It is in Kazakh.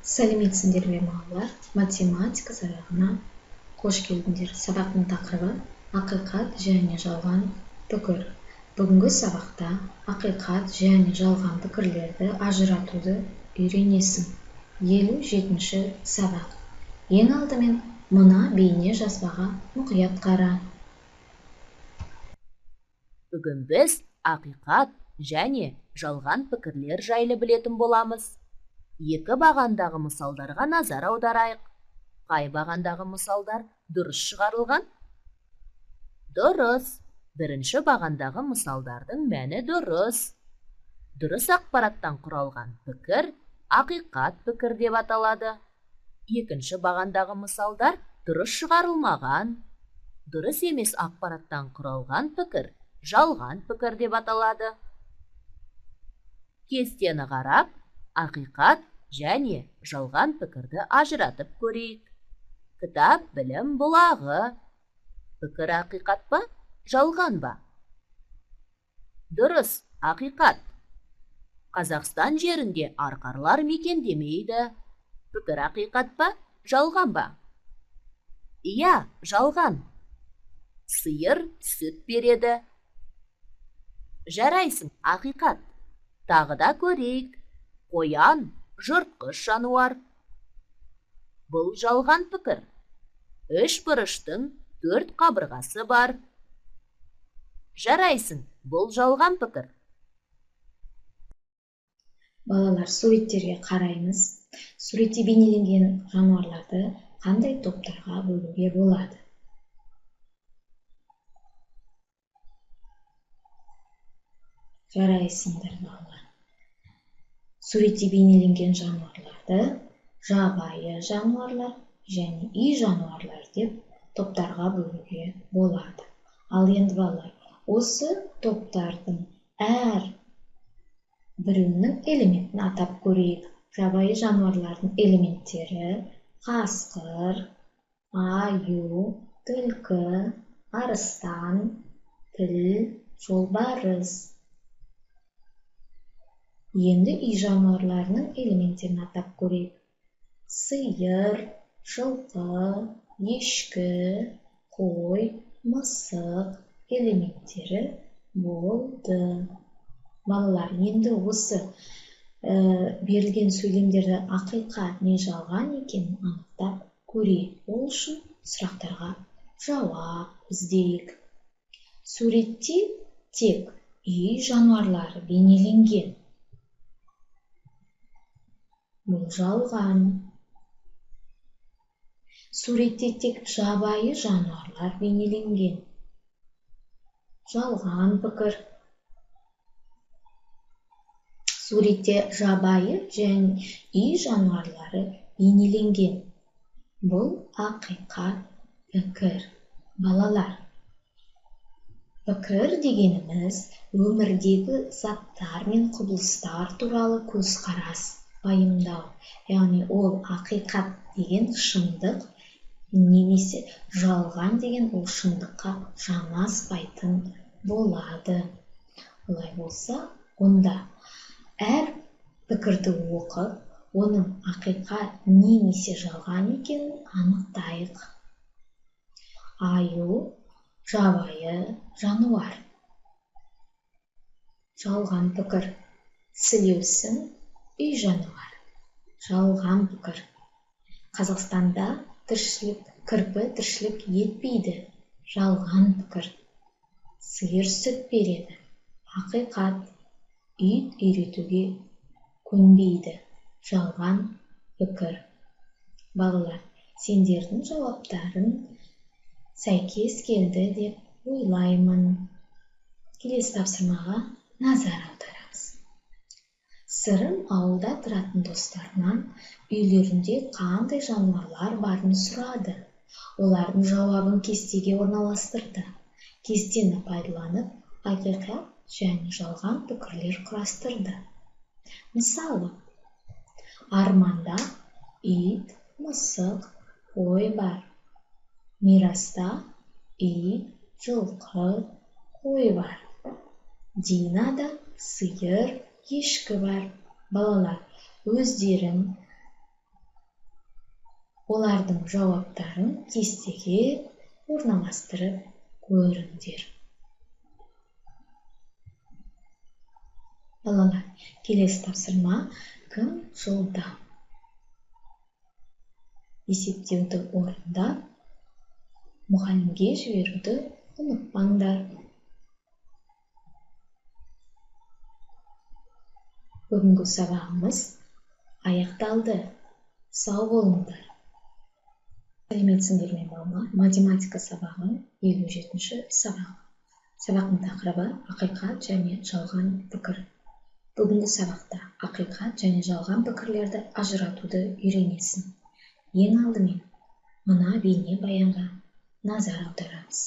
Сәлеметсіңдер ме, балалар? Математика сабағына қош келдіңдер. Сабақтың тақырыбы ақиқат және жалған пікір. Бүгінгі сабақта ақиқат және жалған пікірлерді ажыратуды үйренесің. 57-ші сабақ. Ең алдымен мына бейне жазбаға мұқият қара. Бүгін біз ақиқат және жалған пікірлер жайлы білетін боламыз. Екі бағандағы мысалдарға назар аударайық. Қай бағандағы мысалдар дұрыс шығарылған? Дұрыс. Бірінші бағандағы мысалдардың мәні дұрыс. Дұрыс ақпараттан құралған пікір ақиқат пікір деп аталады. Екінші бағандағы мысалдар дұрыс шығарылмаған. Дұрыс емес ақпараттан құралған пікір жалған пікір деп аталады. Кестені қарап, ақиқат және жалған пікірді ажыратып көрейік. Кітап білім бұлағы. Пікір ақиқат па, жалған ба? Дұрыс, ақиқат. Қазақстан жерінде арқарлар мекендемейді. Пікір ақиқат па, жалған ба? Иә, жалған. Сиыр сүт береді. Жарайсың, ақиқат. Тағы да көрейік. Қоян жыртқыш жануар. Бұл жалған пікір. Үш бұрыштың 4 қабырғасы бар. Жарайсың, бұл жалған пікір. Балалар, суреттерге қараймыз. Суретте бейнеленген жануарларды қандай топтарға бөлуге болады? Жарайсыңдар, балалар. Суретте бейнеленген жануарларды жабайы жануарлар және үй жануарлар деп топтарға бөлуге болады. Ал енді балалар, осы топтардың әр біреуінің элементін атап көрейік. Жабайы жануарлардың элементтері қасқыр, аю, түлкі, арыстан, піл, жолбарыс. Енді үй жануарларының элементтерін атап көрейік. Сиыр, жылқы, ешкі, қой, мысық элементтері болды. Балалар, енді осы берілген сөйлемдерді ақиқат не жалған екенін анықтап көрейік. Ол үшін сұрақтарға жауап іздейік. Суретте тек үй жануарлары бейнеленген. Бұл жалған. Суретте тек жабайы жануарлар бейнеленген. Жалған пікір. Суретте жабайы және үй жануарлары бейнеленген. Бұл ақиқат пікір. Балалар, пікір дегеніміз өмірдегі заттар мен құбылыстар туралы көзқарас, пайымдау. Яғни ол ақиқат деген шындық немесе жалған деген ол шындыққа жанаспайтын болады. Олай болса, онда әр пікірді оқып, оның ақиқат немесе жалған екенін анықтайық. Аю жабайы жануар. Жалған пікір. Сілеусін үй жануар. Жалған пікір. Қазақстанда кірпі тіршілік етпейді. Жалған пікір. Сиыр сүт береді. Ақиқат. Ит үйретуге көнбейді. Жалған пікір. Балалар, сендердің жауаптарың сәйкес келді деп ойлаймын. Келесі тапсырмаға назар аударамыз. Сырым ауылда тұратын достарынан үйлерінде қандай жануарлар барын сұрады. Олардың жауабын кестеге орналастырды. Кестені пайдаланып, ақиқат және жалған пікірлер құрастырды. Мысалы, Арманда ит, мысық, қой бар. Мираста ит, жылқы, қой бар. Динада сиыр, ешкі бар. Балалар, өздерің Олардың жауаптарын кестеге орналастырып көріңдер. Балалар, келесі тапсырма кім жылдам? Есептеуді орындап, мұғалімге жіберуді ұмытпаңдар. Бүгінгі сабағымыз аяқталды. Сау болыңдар. Сәлеметсіңдер ме, балалар? Математика сабағы 57-ші сабақ. Сабақтың тақырыбы ақиқат және жалған пікір. Бүгінгі сабақта ақиқат және жалған пікірлерді ажыратуды үйренесің. Ең алдымен мына бейне баянға назар аударамыз.